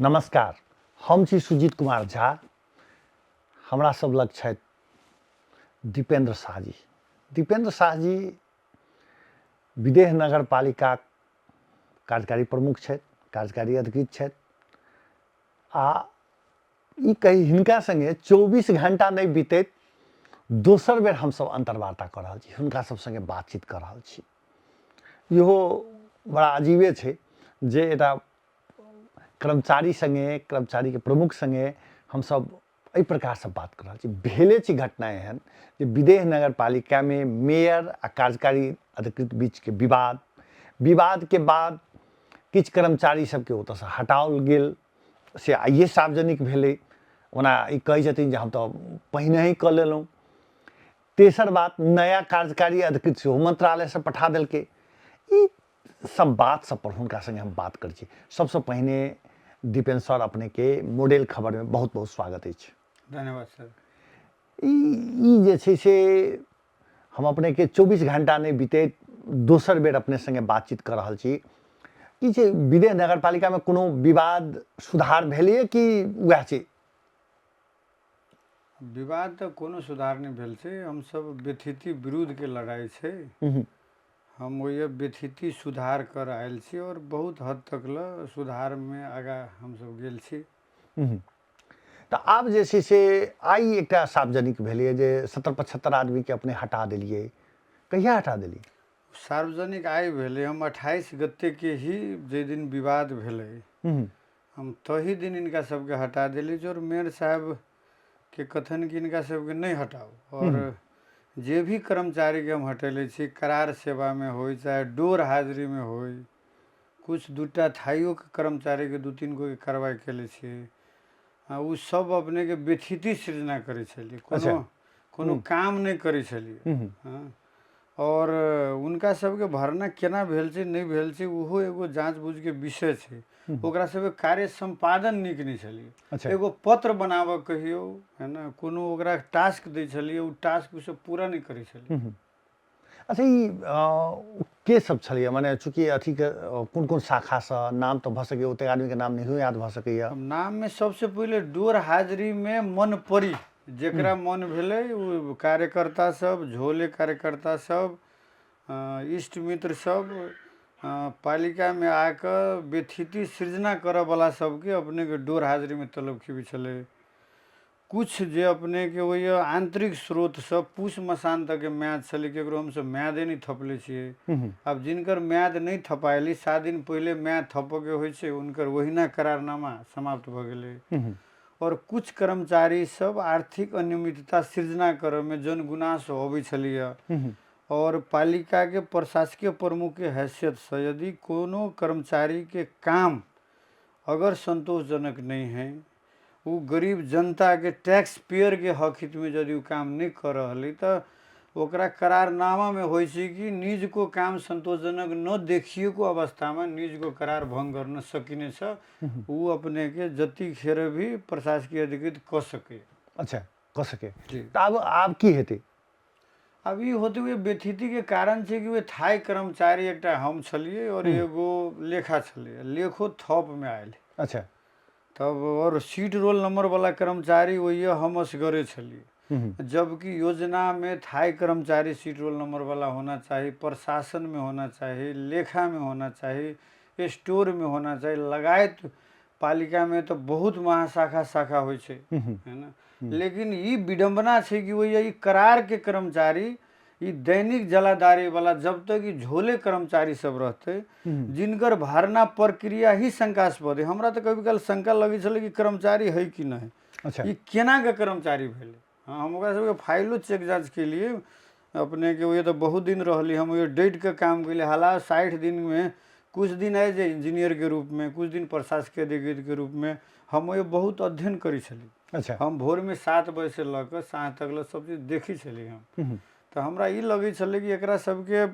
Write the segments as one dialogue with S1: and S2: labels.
S1: नमस्कार, हम छी सुजीत कुमार झा। हमरा सब लग छथि दीपेंद्र शाह जी। दीपेंद्र शाह जी विदेह नगर पालिका कार्यकारी प्रमुख छथि, कार्यकारी अधिकृत छथि आ ई कही हिनका संगे 24 घंटा नहि बीतैत दोसर बेर हमसब अंतर्वार्ता कऽ रहल छी, हुनका सब संगे बातचीत कऽ रहल छी। इहो बड़ा अजीबे छै जे एकटा कर्मचारी सङ्गे, कर्मचारीके प्रमुख सङ्गे हमसब एहि प्रकारसँ बात कऽ रहल छी। भेले छै घटना एहन जे विदेह नगरपालिकामे मेयर आ कार्यकारी अधिकृत बीचके विवाद, विवादके बाद किछु कर्मचारी सबके ओतऽसँ हटाओल गेल, से आइए सार्वजनिक भेलै। ओना ई कहै छथिन जे हम तऽ पहिनहि कऽ लेलहुँ। तेसर बात, नया कार्यकारी अधिकृत सेहो मंत्रालयसँ पठा देलकै। ई सब बात सब पर हुनका संगे हम बात करै छी। सबसँ पहिने दीपेन सर, अपनेके मॉडल खबरमे बहुत बहुत स्वागत अछि।
S2: धन्यवाद सर।
S1: ई ई जे छै से हम अपनेके 24 घंटा नहि बीतैत दोसर बेर अपने संगे बातचीत कऽ रहल छी। की छै विदेह नगरपालिकामे कोनो विवाद सुधार भेलैए कि वएह छै?
S2: विवाद तऽ कोनो सुधार नहि भेल छै। हमसब व्यथिति विरुद्धके लड़ाइ छै। हम ओहि व्यथिति सुधार कर आयल छी और बहुत हद तक ल सुधारमे आगाँ हमसब गेल छी।
S1: तऽ आब जे छै से आइ एकटा सार्वजनिक भेलैए जे 70-75 आदमीके अपने हटा देलियै। कहिया हटा देलियै?
S2: सार्वजनिक आइ भेलै। हम 28 गतेके ही जाहि दिन विवाद भेलै हम तही दिन हिनका सबके हटा देली। जो मेयर साहब के कथन कि हिनका सबके नहि हटाउ, और जे भी कर्मचारीके हम हटेले छी, करार सेवामे होइ चाहे डोर हाजिरीमे होइ, कुछ दूटा थाइयोके कर्मचारीके 2-3 गोके कार्रवाइ केले छियै। आ ओ सब अपनेके व्यथिति सृजना करै छलियै, कोनो कोनो काम नहि करै छलियै। हँ, और हुनका सबके भरना केना भेल छै नहि भेल छै ओहो एगो जाँच बूझके विषय छै। ओकरा सबके कार्य सम्पादन नीक नहि छलियै। एगो पत्र बनाबऽ कहियौ है ने, कोनो ओकरा टास्क दै छलियै, ओ टास्क ओ सब पूरा नहि करै छलियै।
S1: अच्छा, ई के सब छलैए? मने चूँकि अथीके कोन कोन शाखासँ नाम तऽ भऽ सकैए ओतेक आदमीके नाम नहियो याद भऽ सकैए।
S2: नाममे सबसँ पहिले डोर हाजिरीमे मन परी जेकरा मन भेलै ओ कार्यकर्ता सब, झोले कार्यकर्ता सब, इष्ट मित्र सब पालिकामे आकऽ व्यथिति सृजना करऽवला सबके अपनेके डोर हाजिरीमे तलब खिबै छलै। कुछ जे अपनेके ओहि आन्तरिक स्रोतसँ पूस मसान तकके म्याद छलै, ककरो हमसब म्यादे नहि थपले छियै। आब जिनकर म्याद नहि थपायली, 7 दिन पहिले म्याद थपऽके होइ छै, हुनकर ओहिना करारनामा समाप्त भऽ गेलै। और कुछ कर्मचारी सब आर्थिक अनियमितता सृजना करऽमे जनगुनास अबै छलैए। और पालिकाके प्रशासकीय प्रमुखके हैसियतसँ यदि कोनो कर्मचारीके काम अगर सन्तोषजनक नहि है, ओ गरीब जनताके टैक्स पेयरके हक हितमे यदि ओ काम नहि कऽ रहल है, तऽ ओकरा करारनामामे होइ छै कि निजको काम सन्तोषजनक न देखिएको अवस्थामे निजको करार भङ्ग गर्न सकिनेछ। ओ अपनेके जतिखेर भी प्रशासकीय अधिकृत कऽ सकै।
S1: अच्छा, कऽ सकै। तऽ आब आब की हेतै?
S2: आब ई होते हुए व्यथितिके कारण छै कि ओहि थाई कर्मचारी एकटा हम छलियै और एगो लेखा छलै, लेखो थपमे आयल। तब और सीट रोल नंबर वाला कर्मचारी ओहि हम असगरे छलियै, जबकि योजनामे थाई कर्मचारी सीट रोल नंबर वाला होना चाही, प्रशासनमे होना चाही, लेखामे होना चाही, स्टोरमे होना चाही, लगायत पालिकामे तऽ बहुत महाशाखा शाखा होइ छै है ने। लेकिन ई विडम्बना छै कि ओहि ई करारके कर्मचारी, ई दैनिक जलादारी वाला जब तक ई झोले कर्मचारी सब रहतै, जिनकर भरना प्रक्रिया ही शंकास्पद है। हमरा तऽ कभी काल शंका लगै छलै कि कर्मचारी है कि नहि। ई केना के कर्मचारी भेलै? हँ, हम ओकरा सबके फाइलो चेक जाँच केलियै। अपनेके ओहि तऽ बहुत दिन रहली हम ओहि डटिके काम केलियै। हालाँकि 60 दिनमे कुछ दिन एज ए इंजीनियरके रूपमे, कुछ दिन प्रशासकीय अधिकृतके रूपमे हम ओहि बहुत अध्ययन करै छली। हम भोरमे 7 बजेसँ लऽ कऽ साँझ तक लए सब चीज देखै छलियै हम। तऽ हमरा ई लगै छलै कि एकरा सबके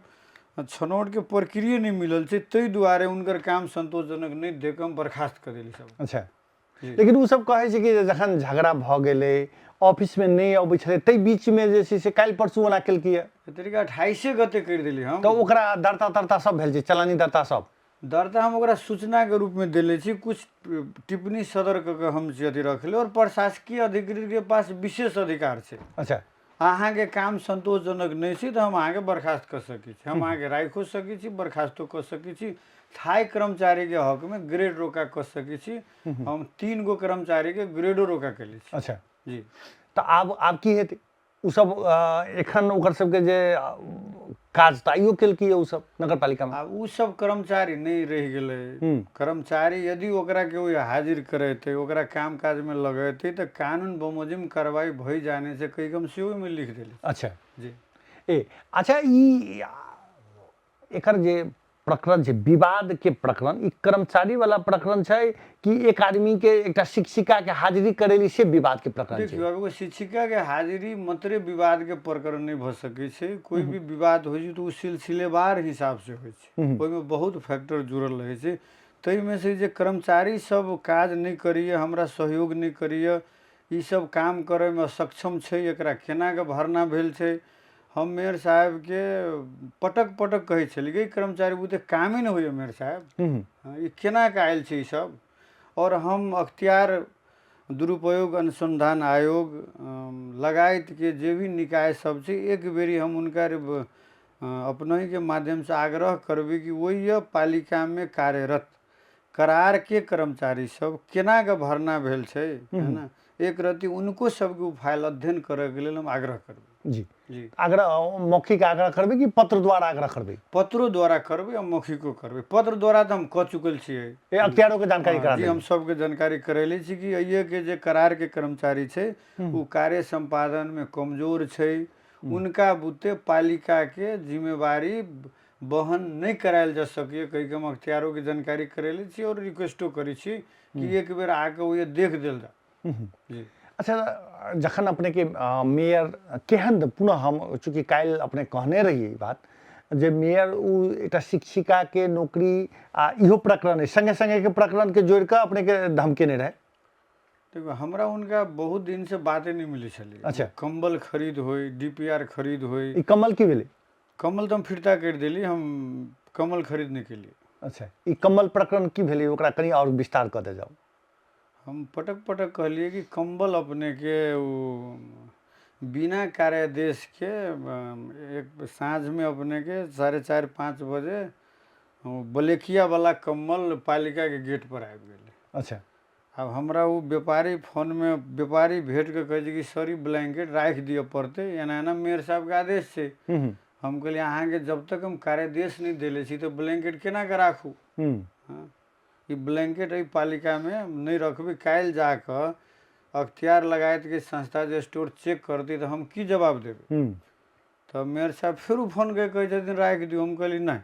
S2: छनौटके प्रक्रिये नहि मिलल छै, ताहि दुआरे हुनकर काम सन्तोषजनक नहि देख हम बर्खास्त कऽ देली सब।
S1: लेकिन ओ सब कहै छै कि जखन झगड़ा भऽ गेलै, ऑफिसमे नहि अबै छलै, ताहि बीचमे जे छै से काल्हि परसू ओना केलकैए।
S2: तरीका 28 गते करि देली हम।
S1: तऽ ओकरा दर्ता तर्ता सब भेल छै, चलानी दर्ता सब?
S2: दर्ता हम ओकरा सूचनाके रूपमे देले छी, कुछ टिप्पणी सदर कऽ के हम अथी रखले। और प्रशासकीय अधिकृतके पास विशेष अधिकार छै।
S1: अच्छा।
S2: अहाँके काम सन्तोषजनक नहि छै तऽ हम अहाँके बर्खास्त कऽ सकै छी, हम अहाँके राखिओ सकै छी, बर्खास्तो कऽ सकै छी। थाई कर्मचारीके हकमे ग्रेड रोका कऽ सकै छी। हम 3 गो कर्मचारीके ग्रेडो रोका केले छी।
S1: अच्छा।
S2: जी।
S1: तऽ आब की हेतै? ओ सब एखन ओकर सबके जे काज तऽ आइयो केलकै ओ सब नगरपालिकामे।
S2: आब ओ सब कर्मचारी नहि रहि गेलै। कर्मचारी यदि ओकरा केओ हाजिर करेतै, ओकरा काम काजमे लगेतै तऽ कानून बमोजिम कार्रवाई भइ जाने से कहि हम सेहो ओहिमे लिख देली।
S1: अच्छा।
S2: जी।
S1: ए अच्छा, ई एकर जे प्रकरण छै, विवादके प्रकरण, ई कर्मचारी वाला प्रकरण छै कि एक आदमीके एकटा शिक्षिकाके हाजिरी करेली से विवादके प्रकरण छै?
S2: देखियौ, एगो शिक्षिकाके हाजिरी मात्रे विवादके प्रकरण नहि भऽ सकै छै। कोइ भी विवाद होइ छै तऽ ओ सिलसिलेवार हिसाबसँ होइ छै, ओहिमे बहुत फैक्टर जुड़ल रहै छै। ताहिमे से जे कर्मचारी सब काज नहि करैए, हमरा सहयोग नहि करैए, ई सब काम करैमे असक्षम छै, एकरा केनाके भरना भेल छै। हम मेयर साहेबके पटक पटक कहै छलियै कि कर्मचारी बुते कामे नहि होइए मेयर साहेब, ई केनाके आयल छै ई सब। आओर हम अख्तियार दुरुपयोग अनुसन्धान आयोग लगायतके जे भी निकाय सब छै, एक बेरी हम हुनकर अपनहिके माध्यमसँ आग्रह करबै कि ओहि पालिकामे कार्यरत करारके कर्मचारी सब केनाके भरना भेल छै, है ना, एक रति उनको सबके ओ फाइल अध्ययन करैके लेल हम आग्रह करबै।
S1: जी।
S2: जी।
S1: आग्रह मौखिक आग्रह करबै कि पत्र द्वारा आग्रह करबै?
S2: पत्रो द्वारा करबै आ मौखिको करबै। पत्र द्वारा तऽ हम कऽ चुकल छियै।
S1: ए अख्तियारोके जानकारी करा
S2: जी, हम सबके जानकारी करैले छी कि एहिके जे करारके कर्मचारी छै ओ कार्य सम्पादनमे कमजोर छै, उनका बुते पालिकाके जिम्मेवारी वहन नहि करायल जा सकैए कहिके हम अख्तियारोके जानकारी करैले छी और रिक्वेस्टो करै छी कि एक बेर आके ओ देख देल जाए। जी।
S1: अच्छा, जखन अपनेके मेयर केहन, पुनः हम चूँकि काल्हि अपने कहने रहियै ई बात जे मेयर ओ एकटा शिक्षिकाके नौकरी आ इहो प्रकरण अइ, सङ्गे सङ्गेके प्रकरणके जोड़िकऽ अपनेके धमकेने रहै।
S2: देखो, हमरा उनका बहुत दिन से बाते नहि मिलै छलै।
S1: अच्छा।
S2: कम्बल खरीद होय, DPR खरीद होय।
S1: ई कम्बल की भेलै?
S2: कम्बल तऽ हम फिरता करि देली, हम कम्बल खरीद नहि केलियै।
S1: अच्छा, ई कम्बल प्रकरण की भेलै, ओकरा कनि आओर विस्तार कऽ दे जाउ।
S2: हम पटक पटक कहलियै कि कम्बल अपनेके ओ बिना कार्यादेशके एक साँझमे अपनेके 4:30-5 बजे बलेकियावला कम्बल पालिकाके गेटपर आबि गेलै।
S1: अच्छा।
S2: आब हमरा ओ व्यापारी फोनमे व्यापारी भेट कऽ कहै छै कि सर ई ब्लैंकेट राखि दिअ पड़तै, एना एना मेयर साहबके आदेश छै। हम कहलियै अहाँके जब तक हम कार्यादेश नहि देले छी तऽ ब्लैंकेट केना कऽ राखू? हँ, ई ब्लैंकेट एहि पालिकामे नहि रखबै, काल्हि जाकऽ अख्तियार लगायतके संस्था जे स्टोर चेक करतै तऽ हम की जवाब देबै? तऽ मेयर साहब फेरो फोन कऽ कहै छथिन राखि दियौ। हम कहलियै नहि,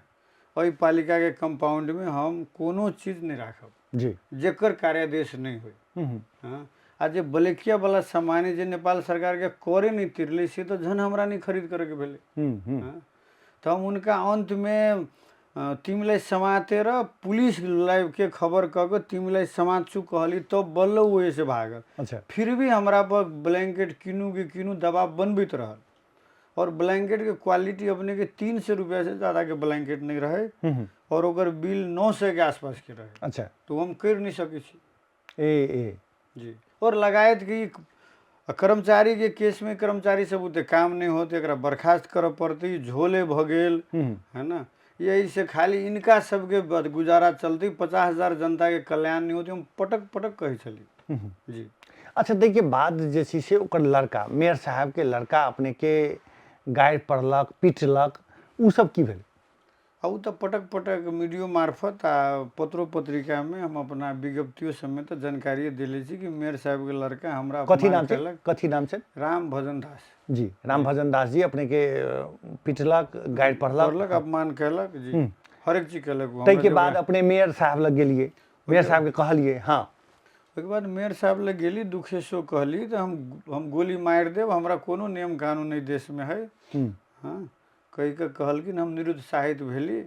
S2: एहि पालिकाके कम्पाउंडमे हम कोनो चीज नहि राखब
S1: जी
S2: जेकर कार्यादेश नहि होइ। हँ, आ जे बलेकियावला सामान जे नेपाल सरकारके करे नहि तिरलै से तऽ जहन हमरा नहि खरीद करैके भेलै। हँ, तऽ हम हुनका अन्तमे तिमीलाई समातेर पुलिस लाइवके खबर कऽ के तिमीलाई समात्छु कहली तब बल्ल ओ ओहिसँ भागल।
S1: अच्छा।
S2: फिर भी हमरा पर ब्लैंकेट कीनू कि कीनू दबाव बनबैत रहल। और ब्लैंकेटके क्वालिटी अपनेके 300 रुपैआसँ जादाके ब्लैंकेट नहि रहै और ओकर बिल 900 के आसपासके रहै।
S1: अच्छा।
S2: तऽ ओ हम करि नहि सकै छी।
S1: ए ए
S2: जी, और लगायत कि कर्मचारीके केसमे कर्मचारी सब ओते काम नहि होत, एकरा बर्खास्त करऽ पड़तै, झोले भऽ गेल, है ना, यही से खाली इनका सबके गुजारा चलतै, 50,000 जनताके कल्याण नहि होतै। हम पटक पटक कहै छली। जी।
S1: अच्छा, देखिए बाद जे छै से ओकर लड़का, मेयर साहबके लड़का अपनेके गारि पढ़लक, पिटलक, ओ सब की भेल?
S2: आ ओ तऽ पटक पटक मीडियो मार्फत आ पत्रो पत्रिकामे हम अपना विज्ञप्तियो समेत जानकारिए देले छी कि मेयर साहबके लड़का हमरा
S1: कथी नाम छै? कथी नाम छै?
S2: राम भजन दास।
S1: जी, राम भजन दास जी अपनेके पिटलक, गारि पढ़लक,
S2: अपमान केलक, जी, हरेक चीज केलक।
S1: ताहिके बाद अपने मेयर साहब लग गेलियै, मेयर साहबके कहलियै? हाँ।
S2: ओहिके बाद मेयर साहब लग गेली, दुखेशो कहली तऽ हम गोली मारि देब, हमरा कोनो नियम कानून एहि देशमे है। हाँ, कहि कऽ कहलखिन, हम निरुत्साहित भेली।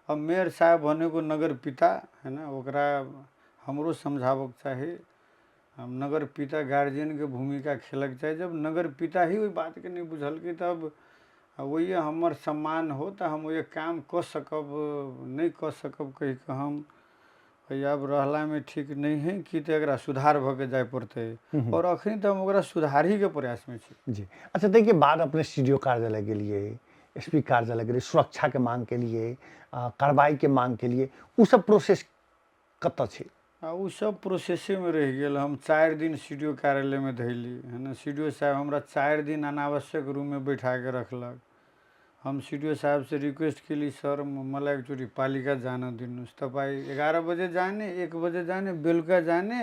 S2: अब मेयर साहब भनेको नगर पिता है ना, ओकरा हमरो समझाबऽके चाही, हम नगर पिता गार्जियनके भूमिका खेलऽके चाही। जब नगर पिता ही ओहि बातके नहि बुझलकै तब आ ओहिए हमर सम्मान हो तऽ हम ओहि काम कऽ सकब नहि कऽ सकब कहि कऽ हम आब रहलामे ठीक नहि हइ कि तऽ एकरा सुधार भऽ के जाय पड़तै आओर अखन तऽ हम ओकरा सुधारहीके प्रयासमे छी।
S1: जी अच्छा, ताहिके बाद अपने सी डी ओ कार्यालय गेलियै, एस पी कार्यालय गेलियै, सुरक्षाके मांग केलियै, कार्रवाईके मांग केलियै, ओ सब प्रोसेस कतऽ छै?
S2: आ ओ सब प्रोसेसेमे रहि गेल। हम 4 दिन सी डी ओ कार्यालयमे धैली है ने, सी डी ओ साहेब हमरा 4 दिन अनावश्यक रूममे बैठाके रखलक। हम सी डी ओ साहेबसँ रिक्वेस्ट केली, सर मलाई एकचोटि पालिका जान दिनुहोस्, तपाईँ 11 बजे जाने, 1 बजे जाने, बेलुका जाने,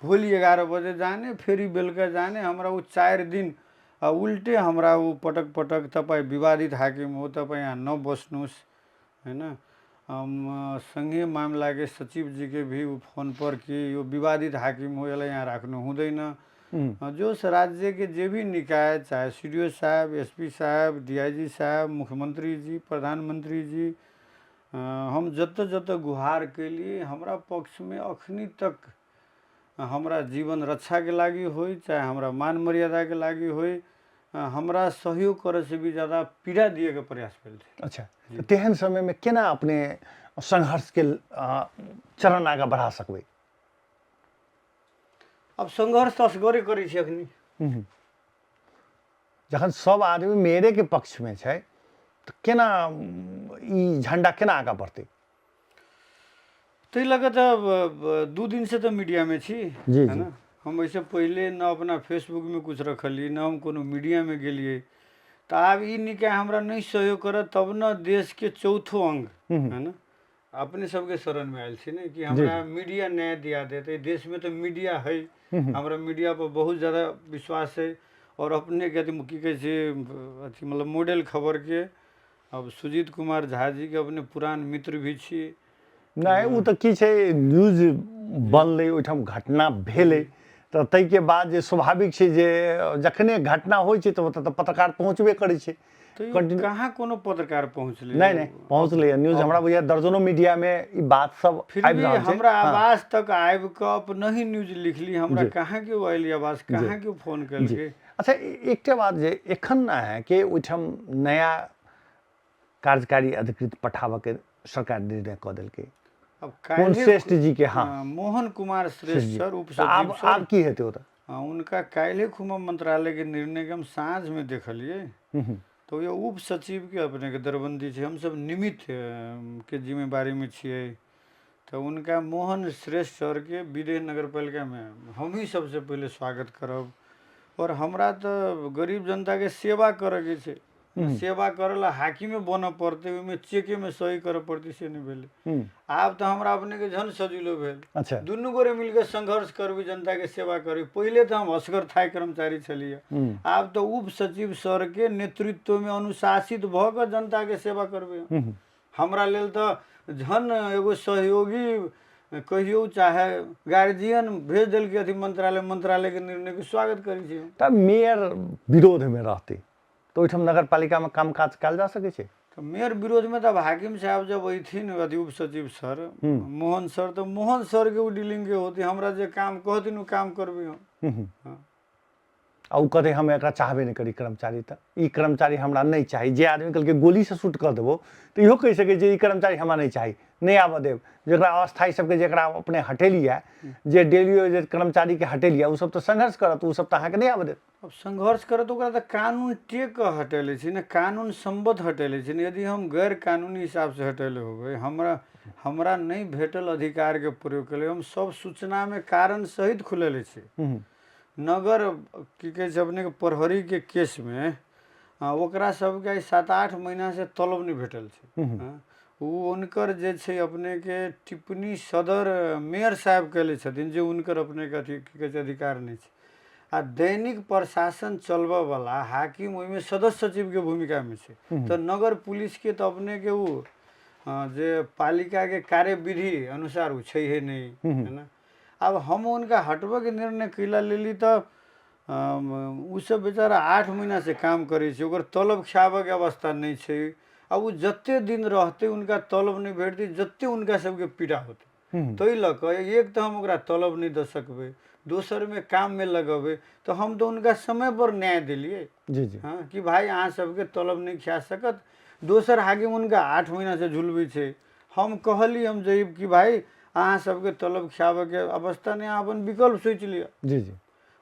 S2: भोलि 11 बजे जाने, फेरि बेलुका जाने, हमरा ओ 4 दिन आ उल्टे हमरा ओ पटक पटक तपाईँ विवादित हाकिम हो, तपाईँ यहाँ नबस्नुहोस् होइन। हम सङ्घीय मामिलाके सचिवजीके भी ओ फोनपर कि यो विवादित हाकिम हो, यसलाई यहाँ राख्नु हुँदैन। जो राज्यके जे भी निकाय, चाहे सी डी ओ साहेब, एस पी साहेब, डी I जी साहेब, मुख्यमन्त्रीजी, प्रधानमन्त्रीजी, हम जतऽ जतऽ गुहार केलियै हमरा पक्षमे अखनी तक हमरा जीवन रक्षाके लागि होइ चाहे हमरा मान मर्यादाके लागि होइ, हमरा सहयोग करऽसँ भी ज्यादा पीड़ा दिएके प्रयास भेल छै।
S1: अच्छा, तऽ तेहन समयमे केना अपने सङ्घर्षके चरण आगाँ बढ़ा सकबै?
S2: आब सङ्घर्ष तऽ असगरे करै छी अखनी।
S1: जखन सब आदमी मेरेके पक्षमे छै तऽ केना ई झण्डा केना आगाँ बढ़तै?
S2: ताहि लऽ कऽ तऽ 2 दिनसँ तऽ मीडियामे छी है ने। हम एहिसँ पहिले न अपना फेसबुकमे किछु रखलियै, न हम कोनो मीडियामे गेलियै। तऽ आब ई निकाय हमरा नहि सहयोग करत तब ने देशके चौथो अङ्ग है ने अपने सबके शरणमे आयल छी ने कि हमरा मीडिया न्याय दिया देत। एहि देशमे तऽ मीडिया है, हमरा मीडिया पर बहुत ज़्यादा विश्वास है। और अपनेके अथी की कहै छै अथी मतलब मॉडल खबरके अब सुजीत कुमार झा जीके अपने पुरान मित्र भी छी।
S1: नहि, ओ तऽ की छै, न्यूज बनलै, ओहिठाम घटना भेलै तऽ ताहिके बाद जे स्वाभाविक छै जे जखने घटना होइ छै तऽ ओतऽ तऽ पत्रकार पहुँचबे करै छै।
S2: कहाँ कोनो पत्रकार पहुँचलै?
S1: नहि नहि पहुँचलै न्यूज। हमरा बुझाइए दर्जनों मीडियामे ई बात सब
S2: आबि रहल छै। हमरा आवाज तक आबि कऽ अपनहि न्यूज लिखली, हमरा कहाँ केओ आयल आवाज, कहाँ केओ फोन केलकै।
S1: अच्छा, एकटा बात जे एखन अहाँके ओहिठाम नया कार्यकारी अधिकृत पठाबऽके सरकार निर्णय कऽ देलकै,
S2: अब
S1: कोन श्रेष्ठ जी के? हाँ,
S2: मोहन कुमार श्रेष्ठ सर उप
S1: सचिव सर। आब की हेतै ओतऽ?
S2: उनका काल्हि खुमा मंत्रालय के निर्णय के हम साँझ में देखलियै तो ये उप सचिव के अपने के दरबंदी छै, हम सब निमित्त के जिम्मेवारी में छियै। तऽ उनका मोहन श्रेष्ठ सर के विदेह नगरपालिका में हम ही सबसे पहिले स्वागत करब। और हमरा तऽ गरीब जनता के सेवा करऽ के छै, सेवा करऽ ला हाकिमे बनऽ पड़तै, ओहिमे चेकेमे सही करऽ पड़तै, से नहि भेलै। आब तऽ हमरा अपनेके झन सजिलो भेल।
S1: अच्छा,
S2: दुनू गोरे मिलके संघर्ष करबै, जनताके सेवा करबै। पहिले तऽ हम असगर थाई कर्मचारी छलियै, आब तऽ उप सचिव सरके नेतृत्वमे अनुशासित भऽ कऽ जनताके सेवा करबै। हमरा लेल तऽ झन एगो सहयोगी कहियौ चाहे गार्जियन भेज देलकै अथी मंत्रालय, मंत्रालयके निर्णयके स्वागत करै छी।
S1: तऽ मेयर विरोधमे रहतै तऽ ओहिठाम नगरपालिकामे काम काज कयल जा सकै छै?
S2: तऽ मेयर विरोधमे तऽ हाकिम साहब जब अयथिन अथी उप सचिव सर मोहन सर, तऽ मोहन सरके ओ डीलिंगके होतै, हमरा जे काम कहथिन ओ काम करबै हम।
S1: हाँ। आ ओ कहतै हम एकरा चाहबे नहि करी कर्मचारी, तऽ ई कर्मचारी हमरा नहि चाही। जे आदमी कहलकै गोलीसँ शूट कऽ देबो तऽ इहो कहि सकै छै ई कर्मचारी हमरा नहि चाही, नहि आबऽ देब। जकरा अस्थायी सबके जकरा अपने हटेलियै, जे डेली जे कर्मचारीके हटेलियै, ओ सब तऽ संघर्ष करत, ओ सब तऽ अहाँके नहि आबऽ देत।
S2: अब संघर्ष करत ओकरा तऽ कानून टेक कऽ हटेले छै ने, कानून सम्बद्ध हटेले छै ने। यदि हम गैर कानूनी हिसाबसँ हटेले होबै, हमरा हमरा नहि भेटल अधिकारके प्रयोग केलियै, हम सब सूचनामे कारण सहित खुलेले छी। नगर की कहै छै अपनेके प्रहरीके केसमे ओकरा सबके आइ 7-8 महीनासँ तलब नहि भेटल छै। ओ हुनकर जे छै अपनेके टिप्पणी सदर मेयर साहेब कयले छथिन जे हुनकर अपनेके अथी की कहै छै अधिकार नहि छै। आ दैनिक प्रशासन चलबऽवला हाकिम ओहिमे सदस्य सचिवके भूमिकामे छै, तऽ नगर पुलिसके तऽ अपनेके ओ जे पालिकाके कार्यविधि अनुसार ओ छैहे नहि, है ने। आब हम हुनका हटबऽके निर्णय कैला लेली तऽ ओ सब बेचारा 8 महीनासँ काम करै छै, ओकर तलब खियाबऽके अवस्था नहि छै। आ ओ जते दिन रहतै हुनका तलब नहि भेटतै, जते हुनका सबके पीड़ा होतै। ताहि लऽ कऽ एक तऽ हम ओकरा तलब नहि दऽ सकबै, दोसरमे काममे लगेबै, तऽ हम तऽ हुनका समयपर न्याय देलियै।
S1: जी जी।
S2: हँ, कि भाय अहाँ सबके तलब नहि खिया सकत। दोसर हाकिम हुनका 8 महीनासँ झुलबै छै। हम कहली हम जइब कि भाय अहाँ सबके तलब खियाबऽके अवस्था नहि, अहाँ अपन विकल्प सोचि लिअ।
S1: जी जी।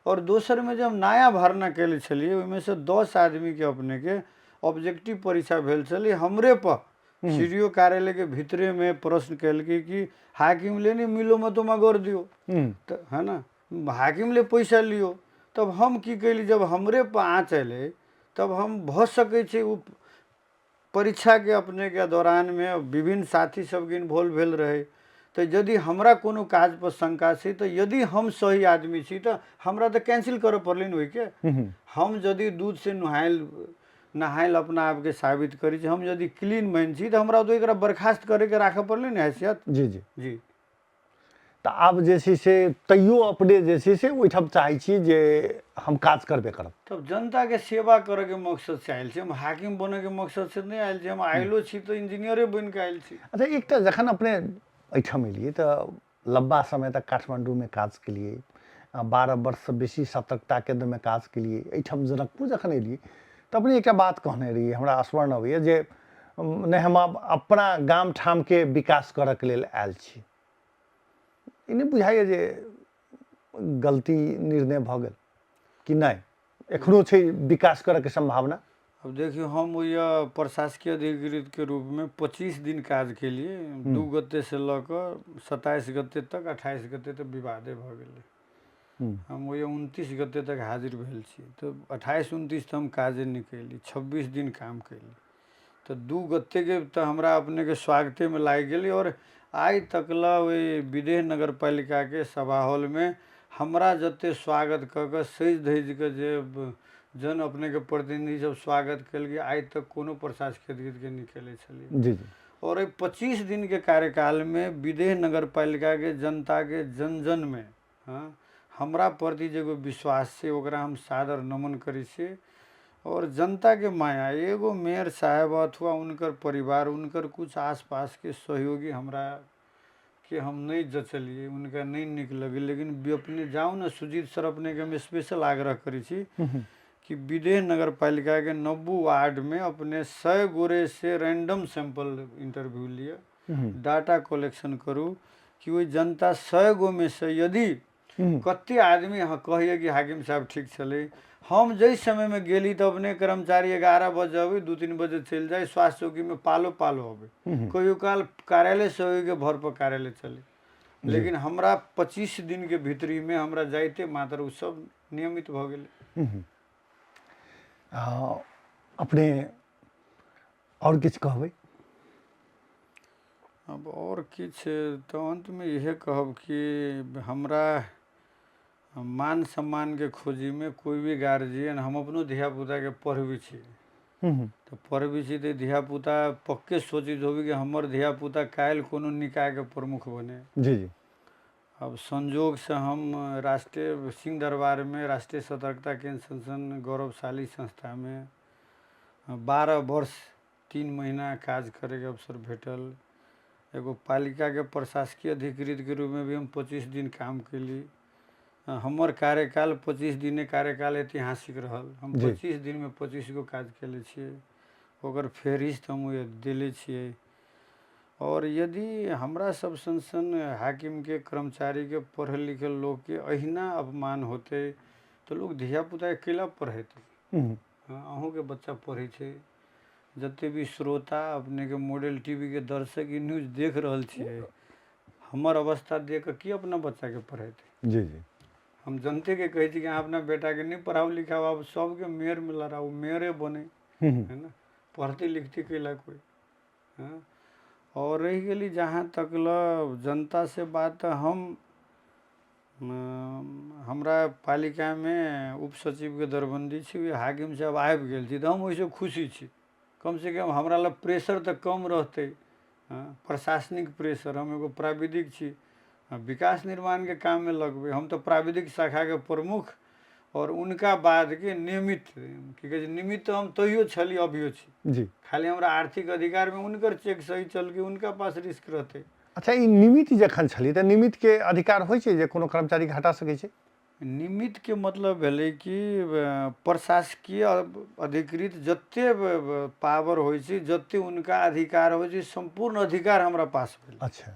S2: आओर दोसरमे जे हम नया भरना कयले छलियै, ओहिमे सँ 10 आदमीके अपनेके ऑब्जेक्टिव परीक्षा भेल छलै। हमरे पर सी डी ओ कार्यालयके भीतरेमे प्रश्न केलकै कि हाकिम ले नहीं मिलो मत मगर दियौ, तऽ है ना, हाकिम ले पैसा लियौ। तब हम की कयली, जब हमरे पर आँच अयलै तब हम भऽ सकै छै ओ परीक्षाके अपनेके दौरानमे विभिन्न साथी सबके इन्वॉल्व भेल रहै, तऽ यदि हमरा कोनो काजपर शंका छै तऽ यदि हम सही आदमी छी तऽ हमरा तऽ कैंसिल करऽ पड़लै ने ओहिके। हम यदि दूधसँ नुहायल नहायल अपना आपके साबित करै छी, हम यदि क्लीन मैन छी तऽ हमरा तऽ एकरा बर्खास्त करैके राखऽ पड़लै ने हैसियत।
S1: जी जी।
S2: जी।
S1: तऽ आब जे छै से तैयो अपने जे छै से ओहिठाम चाहै छी जे हम काज करबे करब।
S2: तब जनताके सेवा करऽके मकसदसँ आयल छी हम, हाकिम बनऽके मकसदसँ नहि आयल छी। हम आयलो छी तऽ इंजीनियरे बनि कऽ आयल छी।
S1: अच्छा, एकटा जखन अपने एहिठाम एलियै तऽ लम्बा समय तक काठमाण्डूमे काज केलियै, 12 वर्षसँ बेसी सतर्कता केन्द्रमे काज केलियै। एहिठाम जनकपुर जखन एलियै तऽ अपने एकटा बात कहने रहियै, हमरा स्मरण अबैए जे नहि हम आब अपना गाम ठामके विकास करऽके लेल आयल छी। ई नहि बुझाइए जे गलती निर्णय भऽ गेल कि नहि एखनो छै विकास करऽके सम्भावना?
S2: अब देखियौ, हम ओहि प्रशासकीय अधिकृतके रूपमे 25 दिन काज केलियै, 2 गते से लऽ कऽ 27 गते तक, 28 गते तक विवादे भऽ गेलै। हम ओहि 29 गते तक हाजिर भेल छी, तऽ 28 29 तऽ हम काजे नहि कयली, 26 दिन काम कयली। तऽ 2 गतेके तऽ हमरा अपनेके स्वागतेमे लागि गेलै। आओर आइ तक लए ओहि विदेह नगर पालिकाके सभा हॉलमे हमरा जते स्वागत कऽ कऽ सजि धजि कऽ जे जन अपनेके प्रतिनिधि सब स्वागत केलकै, आइ तक कोनो प्रशासकीय अधिकृतके नहि केले छलियै।
S1: जी जी।
S2: आओर एहि 25 दिनके कार्यकालमे विदेह नगर पालिकाके जनताके जन जनमे हँ हमरा प्रति जे एगो विश्वास छै, ओकरा हम सादर नमन करै छियै। आओर जनताके माया, एगो मेयर साहेब अथवा हुनकर परिवार, हुनकर कुछ आसपासके सहयोगी हमरा के हम नहि जचलियै, हुनका नहि नीक लगलै। लेकिन अपने जाउ ने सुजीत सर, अपनेके हम स्पेशल आग्रह करै छी कि विदेह नगर पालिकाके 90 वार्डमे अपने 100 गोरे से रैंडम सैंपल इंटरव्यू लिअ, डाटा कलेक्शन करू कि ओहि जनता 100 गोमे से यदि कते आदमी कहैए कि हाकिम साहब ठीक छलै। हम जाहि समयमे गेली तऽ अपने कर्मचारी 11 बजे अबै, 2-3 बजे चलि जाइ, स्वास्थ्य चौकीमे पालो पालो अबै, कहियो काल कार्यालय सहयोगीके भर पर कार्यालय चलै। लेकिन हमरा 25 दिनके भीतरीमे हमरा जाइते मात्र ओ सब नियमित भऽ गेलै।
S1: अपने आओर किछु कहबै?
S2: आब आओर किछु तऽ अन्तमे इएह कहब कि हमरा मान सम्मानके खोजीमे कोइ भी गार्जियन, हम अपनो धियापुताके पढ़बै छी तऽ पढ़बै छी तऽ धियापुता पक्के सोचैत होबै कि हमर धियापुता काल्हि कोनो निकायके प्रमुख बने।
S1: जी जी।
S2: अब संजोगसँ हम राष्ट्रीय सिंह दरबारमे राष्ट्रीय सतर्कता केन्द्र सन गौरवशाली संस्थामे 12 वर्ष 3 महीना काज करैके अवसर भेटल। एगो पालिकाके प्रशासकीय अधिकृतके रूपमे भी हम 25 दिन काम कयली। हमर कार्यकाल 25 दिने कार्यकाल ऐतिहासिक रहल। हम 25 दिनमे 25 गो काज कयले छियै, ओकर फेहरिस्त हम देले छियै। आओर यदि हमरा सब सन सन हाकिमके कर्मचारीके पढ़ल लिखल लोकके अहिना अपमान होतै तऽ लोक धियापुताके कैला पढ़ेतै? अहूँके बच्चा पढ़ै छै, जते भी श्रोता अपनेके मॉडल टीवीके दर्शक ई न्यूज देख रहल छियै, हमर अवस्था देख कऽ की अपना बच्चाके पढ़ेतै?
S1: जी जी।
S2: हम जनतेके कहै छी कि अहाँ अपना बेटाके नहि पढ़ाउ लिखाउ, आब सबके मेयरमे लड़ाउ, मेयरे बनै है ने, पढ़तै लिखतै कैला कोइ? हँ। आओर रहि गेली जहाँ तक लऽ जनतासँ बात, तऽ हम हमरा पालिकामे उप सचिवके दरबन्दी छी, ओहि हाकिम साहब आबि गेल छी तऽ हम ओहिसँ खुशी छी। कमसँ कम हमरा लग प्रेशर तऽ कम रहतै, हँ, प्रशासनिक प्रेशर। हम एगो प्राविधिक छी, विकास निर्माणके काममे लगबै। हम तऽ प्राविधिक शाखाके प्रमुख आओर उनका बादके नियमित की कहै छै, निमित्त हम तहियो छली, अभियो छी।
S1: जी।
S2: खाली हमरा आर्थिक अधिकारमे हुनकर चेक सही चलके हुनका पास रिस्क रहतै।
S1: अच्छा, ई निमित्त जखन छली तऽ निमित्तके अधिकार होइ छै जे कोनो कर्मचारीके हटा सकै छै?
S2: निमित्तके मतलब भेलै कि प्रशासकीय अधिकृत जते पावर होइ छै, जते हुनका अधिकार होइ छै, सम्पूर्ण अधिकार हमरा पास भेल।
S1: अच्छा।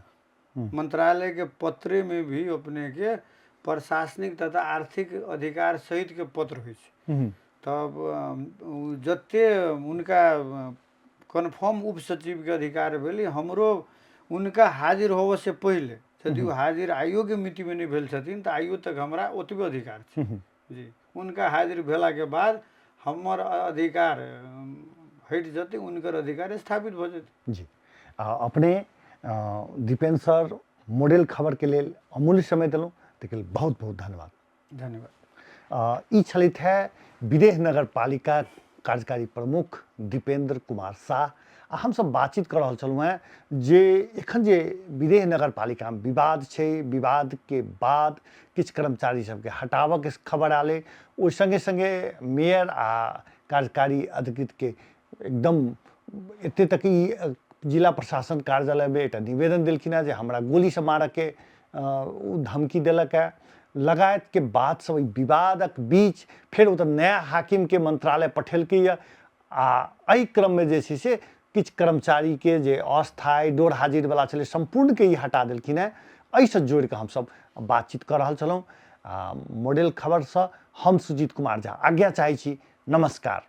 S2: मंत्रालय के पत्रे में भी अपने के प्रशासनिक तथा आर्थिक अधिकार सहित के पत्र होइ छै। तब जते हुनका कन्फर्म उप सचिव के अधिकार भेलै, हमरो हुनका हाजिर होबऽ से पहिले यदि ओ हाजिर आइयो के मिति में नहि भेल छथिन तऽ आइयो तक हमरा ओतबे अधिकार छै जी। हुनका हाजिर भेलाके बाद हमर अधिकार हटि जेतै, हुनकर अधिकार स्थापित भऽ जेतै
S1: जी। अपने दीपेन सर मॉडल खबरके लेल अमूल्य समय देलहुँ, ताहिके लेल बहुत बहुत धन्यवाद।
S2: धन्यवाद।
S1: ई छलथि है विदेह नगर पालिका कार्यकारी प्रमुख दीपेंद्र कुमार साह, आ हमसब बातचीत कऽ रहल छलहुँ हेँ जे एखन जे विदेह नगर पालिकामे विवाद छै, विवादके बाद किछु कर्मचारी सबके हटाबऽके खबर आयल अइ, ओहि सङ्गे सङ्गे मेयर आ कार्यकारी अधिकृतके एकदम एते तक ई जिला प्रशासन कार्यालयमे एकटा निवेदन देलखिन हेँ जे हमरा गोलीसँ मारऽके ओ धमकी देलक हेँ लगायतके बात सब। एहि विवादक बीच फेर ओतऽ नया हाकिमके मंत्रालय पठेलकैए, आ एहि क्रममे जे छै से किछु कर्मचारीके जे अस्थायी डोर हाजिरवला छलै सम्पूर्णके ई हटा देलखिन हेँ। एहिसँ जोड़िकऽ हमसब बातचीत कऽ रहल छलहुँ। आ मॉडल खबरसँ हम सुजीत कुमार झा आज्ञा चाहै छी। नमस्कार।